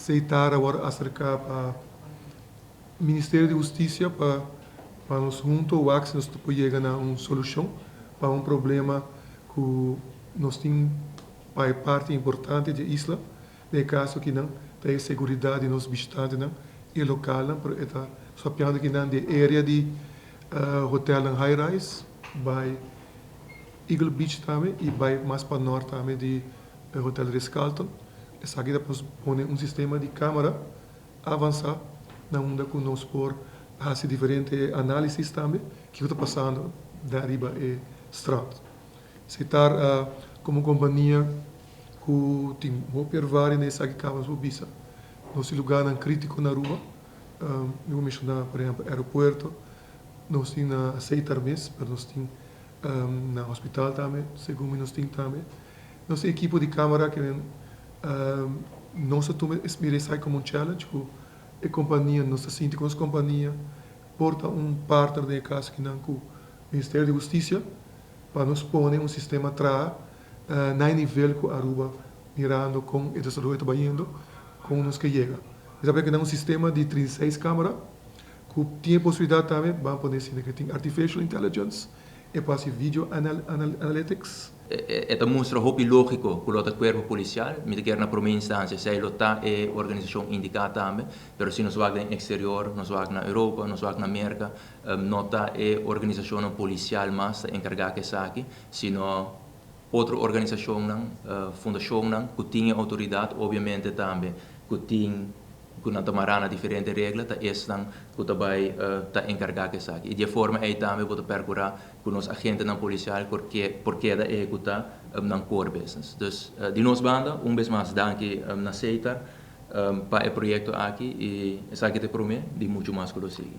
Setar a wòrdu aserká pa Ministerio di Hustisia pa nos hunto wak si nos por yega na un solushon pa un problema ku nos tin pa e parti importante di e isla. Den e kaso akinan ta e seguridat di nos bishitantenan i e lokalnan, pero e ta swapiando akinan di e area di hotelnan high rise bai Eagle Beach tambe i bai mas pa nort tambe di Hotel Ritz Carlton. Esaki ta pone un sistema di camera avansa na unda cu nos por haci diferente analisis tambe kico ta pasando daar riba e strand. Setar como compania cu tin hopi ervaring den esaki caba nos por bisa nos tin lugarnan critico na Aruba, mi por menciona por ehempel aeropuerto, nos tin na Setar mes pero nos tin na hospital tambe segun mi nos tin tambe. Nos ekipo di camera ke men nos a tuma mira esaki como un challenge cu e compania nos ta sinti cu nos compania por ta un partner den e caso akinan cu Ministerio di Husticia pa nos pone un sistema traha na e nivel cu Aruba mirando con e desaroyo ta bayendo con nos ke yega. Mi ta papia akinan un sistema di 36 camera cu tin e posibilidad tambe ban pone asina ke tin artificial intelligence e por haci video analytics. E ta mustra hopi lógiko ku lo ta kuerpo polisial. Mi ta kere na promé instansia esei lo ta e organisashon indiká tambe, pero si nos wak den eksterior, nos wak na Europa, nos wak na Merka, no ta e organisashonnan polisial mas ta enkargá ku esaki, sino otro organisashonnan, fundashonnan ku tin e outoridat, obiamente tambe ku tin ku nan ta mará na diferente regla, ta esnan ku ta bai ta enkargá ku esaki. I di e forma ei tambe bo ta perkurá ku nos agentenan polisial por ke por keda ehekutá nan core business. Dus di nos banda un bes mas danki na Setar pa e proyekto aki i esaki ta e promé di muchu mas ku lo sigui.